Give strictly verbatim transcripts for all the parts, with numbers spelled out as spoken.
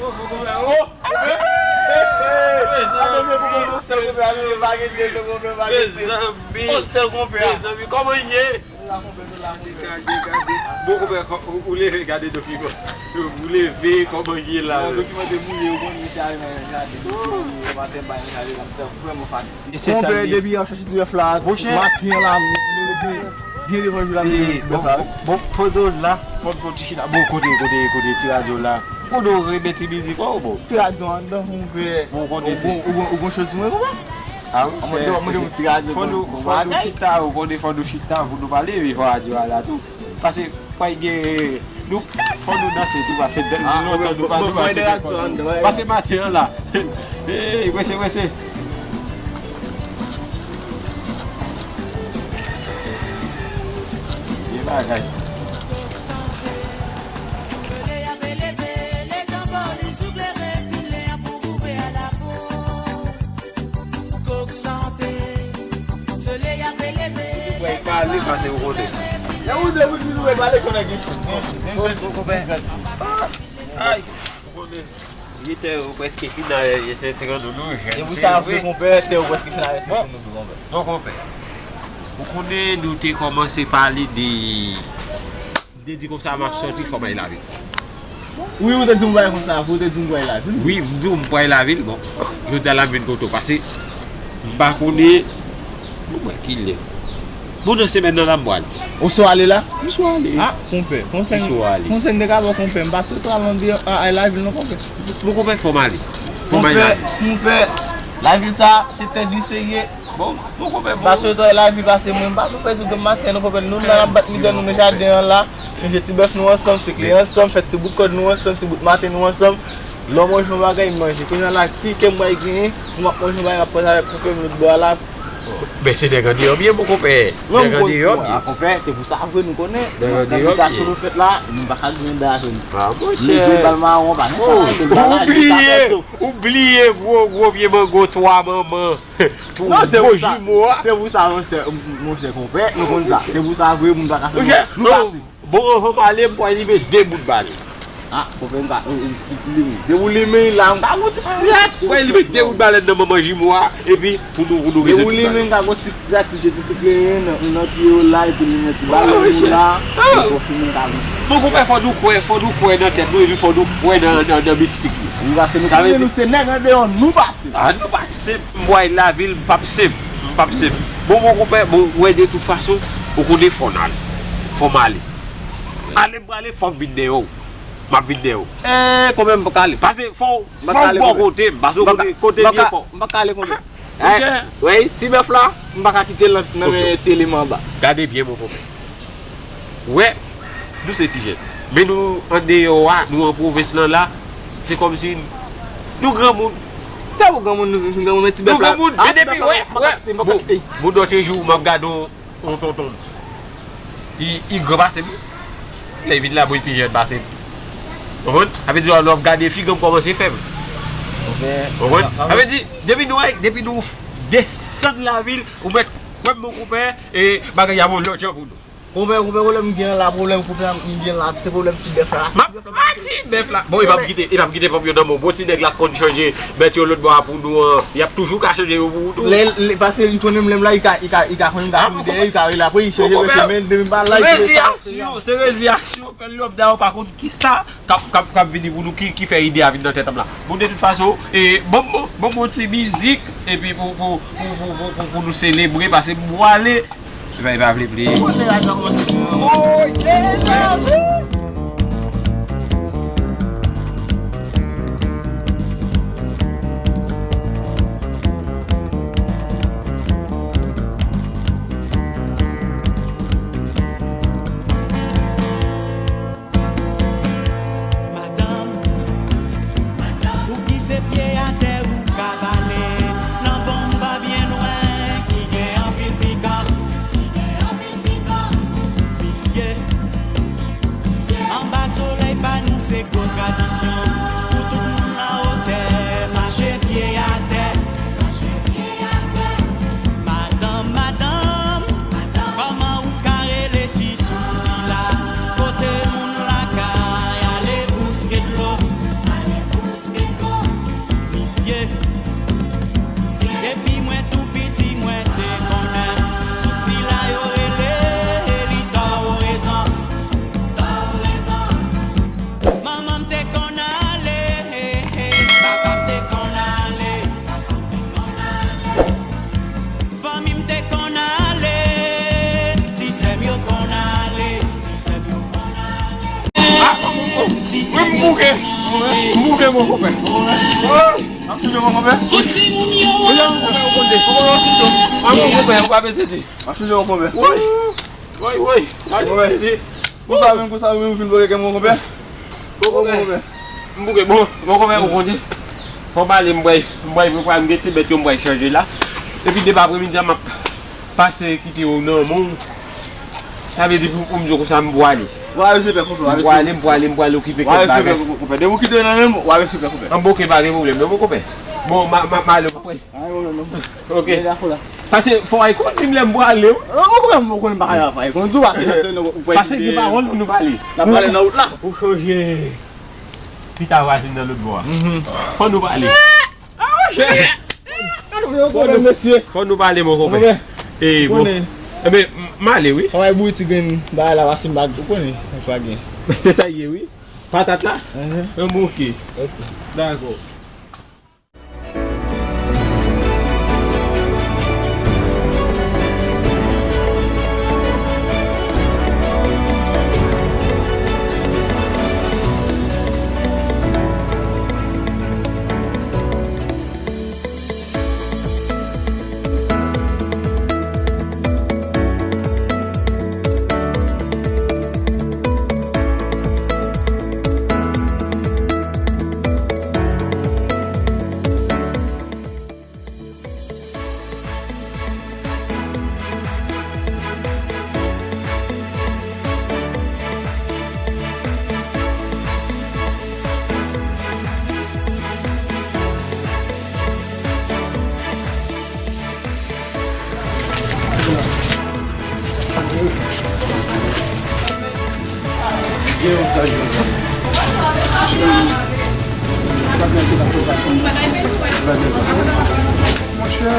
Oh! Mezanmi, mezanmi, kòman ye? Gade, gade, gade. Bon, kòman ou, ou leve, gade dokiman. Ou leve, kòman ye la? Dokiman te mouye, ou konn misye ale nan jaden. Maten bay nan jaden, la, m te vrèman fatige. E se sa. Konpè, depi yè w chache ti bèf la, maten an la, m leve byen devan jou la, m leve ti bèf la. Bon, bon, bon, pandan w la, fò n fè yon ti chita. Bon, kote, kote, kote ti radyo la? Kote w renmen ti mizik ou, bon? Ti radyo anndan, konpè. Bon, kote se? Ou gon, ou gon, ou gon chans mwen, konpè? Ah, monchè, monchè, ti radyo, fò nou, fò nou chita, ou konnen, fò nou chita, pou nou pale, epi fò radyo a la tou. Pase, pral gen, nou, fò nou danse tou, pase, lontan nou pa, nou pa se te fò nou. Pase maten an la. Ey, prese, prese. Vye bagay. Ou pral pale pase ou konnen. Lè ou de ou di nou pale konnen ki. Bon, bon, konpè. Ay, ou konnen. Li tè ou prèske fin avè sentiman nou, nou jèn. Se pou sa vre, konpè, tè ou prèske fin avè sentiman nou, konpè. Bon, konpè. Ou konnen nou te kòmanse pale de M te di konsa m ap sòti, fò m al lavil. Wi, ou te di m bagay konsa, ou te di m pral lavil. Wi, m di w m pral lavil, bon, jodi a la m vin kote w, pase m pa konnen, nou wè kilè. Bon, nan semèn nan la m pral. Ou sou ale la? M sou ale. Ah, konpè, konsèy, m sou ale. Konsèy m te ka ba w, konpè, m pa swete w al andeyò, a, al lavil non, konpè. Bon, konpè, fò m ale. Fò m al lavil. Konpè, konpè, lavil sa, se tèt li serye. Bon, bon, konpè, bon. Pase w travay lavi pase mwen, m pa konpè di w gen maten, nou konpè, nou la n ap bat mizè nou nan jaden an la, chanje ti bèf nou ansanm, sekle ansanm, fè ti bout kòd nou ansanm, ti bout maten nou ansanm. Lè w manje yon bagay, m manje. Kounye a la, ki ke m pral genyen pou m ap manje yon bagay, m ap pran avèk konpè m lòt bò a la? Men se nèg andeyò m ye, bon, konpè. Nèg andeyò m ye. A, konpè, se pou sa vre nou konnen. Nèg andeyò m ye. Nan abitasyon nou fèt la, nou pa ka griyen dèyè nou. A, monchè. Leve bal mawon, pa gen sa, se bagay, ou bliye, ou bliye gwo, gwo pye mango twa manman. Non, se pou sa. Gwo jimo a. Se pou sa, monchè, monchè konpè, nou konn sa. Se pou sa vre, moun pa ka fè nou pase. Bon, anvan m ale, m pral limen de bout bal. Ah, konpè, m ka, ou, ou, ou limen. Depi w limen la, m ka gon ti pyès. M pral limen de bout bal nan manman jimo a, epi pou nou, pou nou rete tout bal. Depi w limen, m ka gon ti pyès, jete ti klenyen nan, nan pye w la, epi limen ti bal ou la, epi w fimen, m ka gon ti. Bon, konpè, fò nou kwè, fò nou kwè nan tèt nou, epi fò nou kwè nan, nan, nan mistik yo. Wi, pase nou konnen nou se nèg andeyò, nou pase. Ah, nou pa senp. M pral lavil, m p ap senp. M p ap senp. Bon, bon, konpè, bon, wè, de tout fason, ou konnen fò n ale. Fò m ale. Ale, m prale, fò m vin dèyè w. M ap vin dèyè w. Eh, konpè, m pa ka ale. Pase, fò, fò w bò kote m. Pase, kote, kote m ye fò. M pa ka ale, konpè. Monchè. Wè, ti bèf la, m pa ka kite l nan, nan men ti eleman anba. Gade byen, mon konpè. Wè, nou se ti jèn. Men nou andeyò a, nou an pwovens lan la, se kòmsi nou granmoun. Sa pou granmoun nou vin granmoun, men ti bèf la. Nou granmoun, men depi, wè, wè. Bon, bon, dòt jou, m ap gade yon, yon tonton. Li, li gran pase m. Lè l vin la, bon, li pi jèn pase m. Ou konprann? Sa vle di, lè w ap gade figi m kòmanse fèb. Ou konprann? Sa vle di, depi nou, depi nou desann lavil, ou mèt wè m, mon konpè, e bagay ap yon lòt jan pou nou. Konpè, konpè, pwoblèm m gen la, pwoblèm, pwoblèm m gen la, se pwoblèm ti bèf la. M ap pati bèf la. Bon, e p ap kite, e p ap kite pòp yo nan men w. Bon, ti nèg la k konn chanje bèt yo lòt bò a pou nou an, y ap toujou ka chanje yo pou ou tou. Lè, lè, pase li konnen m lè m la, li ka, li ka, li ka konnen m ka kouri dèyè, li ka rele apre, li chanje bèt yo, men depi m pa la, li rete. Reziyaksyon, se reziyaksyon, pèl lòt dayè w pa konn kisa k ap, k ap, k ap vini pou nou, ki, ki fè ide a vin nan tèt m la. Bon, de tout fason, e, ban m, ban m yon ti mizik, epi pou, pou, pou nou selebre, pase m pwale. Epa, epa vle pliye. Ou konnen radyo a kòmanse fè yon. Woy! Madanm, ou ki se pye atè ou ka pale, nan bonm pa byen lwen ki gen anpil pikan. Misye, anba solèy pa nou se gwo tradisyon. Pou tout moun nan wotè, mache pye atè. Madanm, madanm, kòman ou ka rele ti sou sila? Kote moun lakay, ale bouske dlo. Depi mwen tou piti, mwen te konnen sou sila yo rele li Tòrezon. Manman m te konn ale, papa m te konn ale, fanmi m te konn ale, ti sè m yo konn ale, ti sè m yo konn ale. Ah, mwen m bouke. M bouke, mon konpè. Ap sou je, mon konpè. Ou la, mon konpè, ou konn de. Kòman w ap sou je? Ah, mon konpè, ou pa bezwen di. Ap sou je, mon konpè. Woy. Woy, woy. Gade, mezi. Konsa menm, konsa menm, ou fin bouke, mon konpè. Mon konpè. M bouke, bon, mon konpè, ou konn di. Fò m ale, m bwè, m bwè, m bwè, m gen ti bèt yo, m bwè chanje la. Epi demen apremidi a, m ap pase kite yo nan men w. Sa vle di pou, pou m di w konsa, m pwale. Wa resipè, konpè, wa resipè. M pwale, m pwale, m pwale okipe kèk bagay. Wa resipè, konpè. Depi w kite nan men m, wa resipè, konpè. An, bon, oke, pa gen pwoblèm, non, mon konpè. Bon, m a, m a, m ale, konpè. Pa gen pwoblèm, non. Oke. Pase, fò w kondi m lè m pwale, wi. Non, mon konpè, m konnen pa ka fè. Kondi w pase, se nou, ou pwè. Pase gen pawòl pou nou pale. N ap pale nan wout la. Ou chonje pita vwazin nan lòt bò a. Fò nou pale. Fò nou, fò nou pale, mon konpè. E bon. Enben, m ale, wi. Fò w al bouyi ti grenn bagay la, pase m pa, ou konnen, pa gen. Se sa l ye, wi. Patat la? Enben, oke. Dakò. Monchè,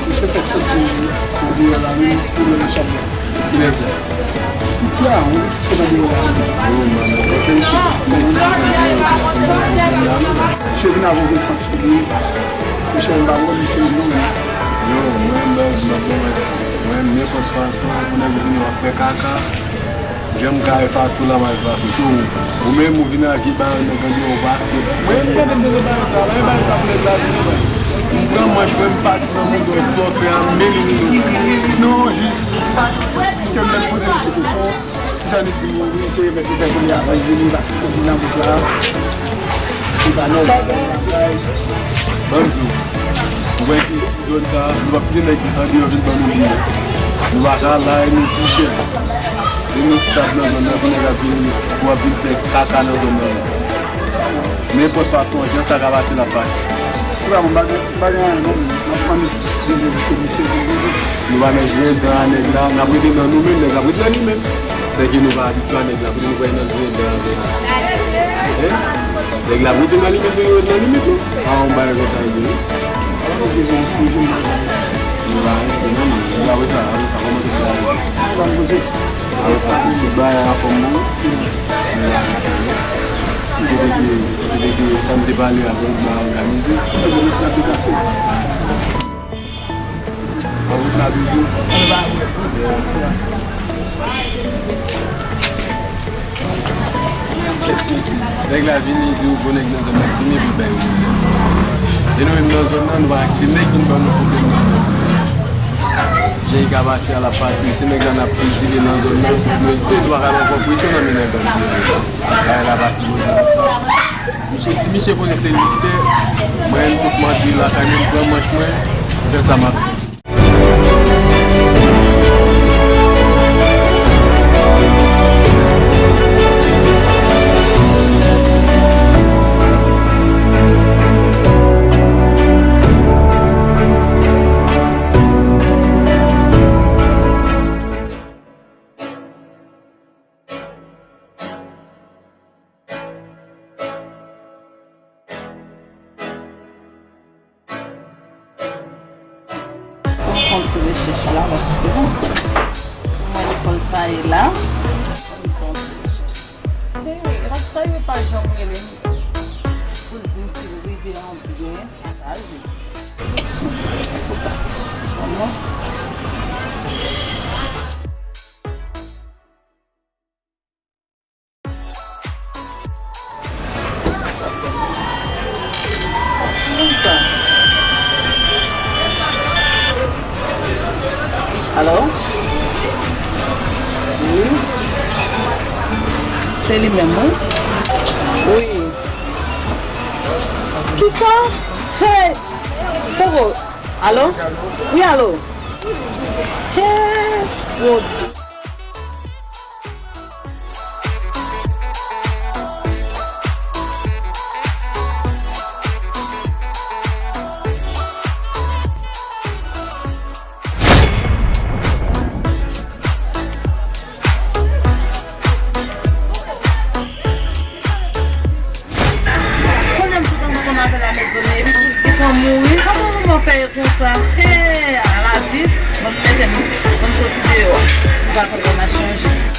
misye fèk soti nan deyò la menm, pwoblèm chak jou. Kilè sa? Piti a, yon piti k sot nan deyò la menm. Misye vin avè yon sant sou li. Misye m pa wè misye menm non. Yo, mwen, baz, m ap bon, mwen, nenpòt fason, pou nèg vini w ap fè kaka. Jan m ka efaso la, m a efaso. So, ou menm, ou vin ak vye bagay nèg andeyò, ou pase. Mwen, m tande m tande bagay sa, bagay, bagay sa pou nèg la vini, man. M pran manch mwen, m pati nan moudon, sa w fè a, m mele moudon. Non, jis, misye m menm poze misye kesyon, jan li di m, wi, se evèk li fè kounye a, li vini, pase kote nan bouch la. Li pa nòmal, bagay. Ban m di w, ou wè ki Zòn sa, nou p ap kite nèg andeyò vin ban nou biyè. Nou pa ka la e nou pi chè. E nou k stab nan zòn nan, pou nèg ap vin, pou ap vin fè kaka nan zòn nan. Nenpòt fason, jan sa ka pase, l ap pase. Antouka, mwen pa gen, pa gen anyen non, men m ap mande dezenvite misye pou l di. Nou pa nan jwenn dan a nèg la, n ap rete nan nou menm, nèg la ap rete nan li menm. Sèke nou pa abitye a nèg la, kote nou pral nan jwenn dan avè l. Hein? Nèg la ap rete nan limit nou, yo ret nan limit nou. Pa yon bagay konsa, yo di. Ou bezwen yon sou jwenn bagay. Nou pa rense non, men. Nou pa rense, apre sa, kòman te fè ale? Ou pa poze. Apre sa, tout bagay anfòm non. Nou pa rense non. Kote ke, kote ke sa m te pale a, bon, nou pa òganize. Ebyen, nou ap deplase. An wout la toujou. Nèg la vini, di yon gwo nèg nan zòn nan, vini epi bay yon pwoblèm. E nou menm nan zòn nan, nou pa ka kite nèg vin ban nou pwoblèm nan zòn nan. Jan li ka pase a, l ap pase. Se nèg la n ap kiltive nan zòn nan, sou nou, nou pa ka pran presyon nan men nèg la. Bagay la pa si bon. Misye, si misye konnen se li ki fè, mwen, m sot m antre lakay mwen, m pran manch mwen, m fè sa m ap fè. Fè yon ti rechèch la, paske pou mwen, lekòl sa ye la. Ann fè yon ti rechèch. Hey, Rasta yo pa janm rele m pou l di m si l rive an byen, pa chaje. Antouka, bon. Alo? Wi. Se li menm, wi. Wi. Kisa? Hey! Poko. Alo? Wi, alo? Hey! Mon Dieu. Konnen m sot ansanm avè l la, mezanmi, epi pou l gentan mouri. Kòman manman fè yo konsa? Hey, a lavi, ban m mete m, ban m soti deyò. M pa konn kòman chanje.